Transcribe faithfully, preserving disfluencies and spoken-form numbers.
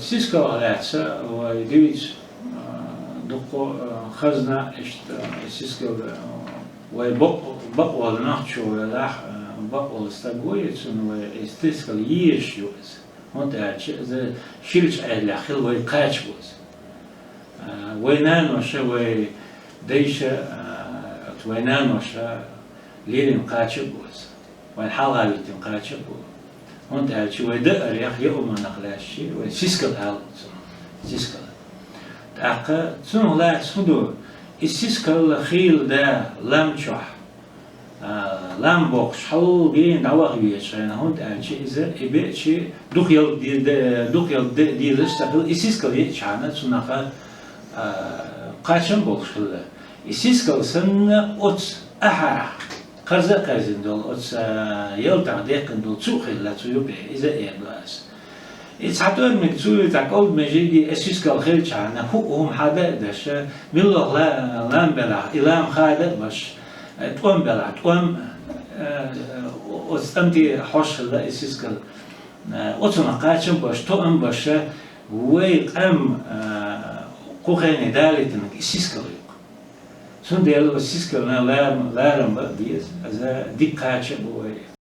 Сискалах лаьцна вай дуьйцу дуккха хазна, иштта сискал вай бакъ-, бакъволу нах чу велахь, бакъволу стаг ву, и цунна вай и сискал езаш ю иза. ХӀунда аьлча иза шилча Ӏедалехь хилла вай кхача бу иза. Вай наноша, вай дайша, оцу вай наноша лелийна кхача бу иза. Вайн хьалха витина кхача бу. ХӀунда аьлча вай даарах, яа хӀуманах лаьцна вай сискал ала цунах. Сискал. ТӀаккха цунах лаьцна хӀун ду? И сискал хийла да лам чохь. Лам бохуш хьалгина дӀаваха везаш хьайна, хӀунда аьлча иза и беачи дукха ялта де-, дукха ялта де-, дезаш ца хилла, и сискал еачхьана цунах кхачам болуш хилла. И сискал санна оцу ахьарахь кхарза а кхаьрзина долу, оцу ялтах дехкина долу цу а хилла, цу юкъе, иза а эр ду аса. И цхьа тӀом мега цу, цхьа кӀолд межиги, и сискал хилчхьана, хӀуъа хӀума хьада а даш, милла ла-, лам белахь, и лам хада а баш, тӀом белахь, тӀом, оцу тӀамти хьош хилла и сискал. Оцунах кхачам баш, тоам баш, вай къам кху хене далийтинарг и сискал ю. Цундела оцу сискална ларам, ларам бан а беза, иза дика кхача а бу вай.